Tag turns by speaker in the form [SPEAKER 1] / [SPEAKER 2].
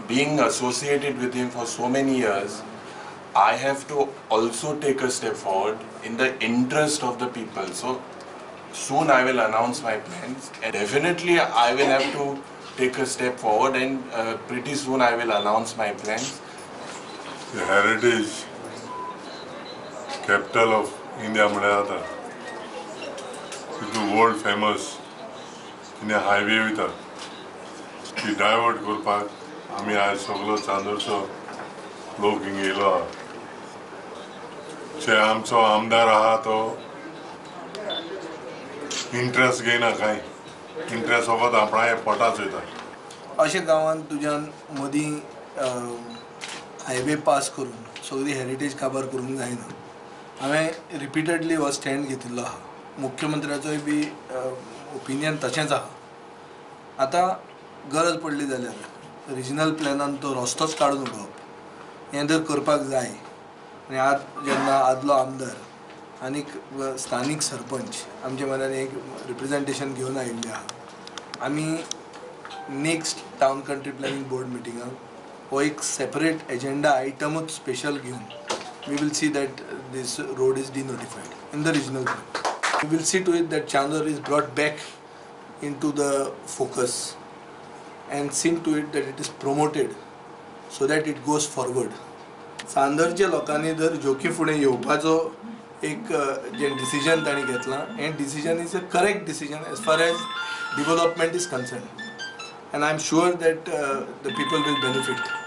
[SPEAKER 1] Being associated with him for so many years, I have to also take a step forward in the interest of the people. So soon I will announce my plans, and definitely I will have to take a step forward, and pretty soon I will announce my plans.
[SPEAKER 2] The heritage capital of India म्हळ्यार जाता, तितू world famous India highway वयता, ती divert करपाक आमी आयज सगलो चांदोरचो लोक हिंगा येयलो आहा. जे आमचो आमदार आहा तो इंट्रस्ट घेयना, कांय इंट्रस्ट फकत आपणाय पोटाच वयता.
[SPEAKER 3] अशें गांवांत तुज्यान मदीं हायवे पास करून सगळी हेरिटेज काबार करूंक जायना. हांवें रिपिटेडली हो स्टँड घेतिल्लो आहा. मुख्यमंत्र्याचोय बी ओपिनियन तशेंच आहा. आतां गरज पडली जाल्यार रिजनल प्लॅनान तो रस्तोच काडून उडोवप हें जर करपाक जाय, आनी आज जेन्ना आदलो आमदार आनीक स्थानीक सरपंच आमच्या मनान एक रिप्रेजेंटेशन घेवन आयिल्लें आहा, आमी next town country planning board मिटिंगाक हो एक सेपरेट एजेंडा आयटमूच स्पेशल घेवन we will see that this road is denotified in the regional plan. We will see to it that Chandor is brought back into the focus and see to it that it is promoted so that it goes forward. चांदरच्या लोकांनी जर जोकी फुडें येवपाचो एक जें decision तांणी घेतलां, हें decision is a correct decision as far as development is concerned, and I am sure that the people will benefit.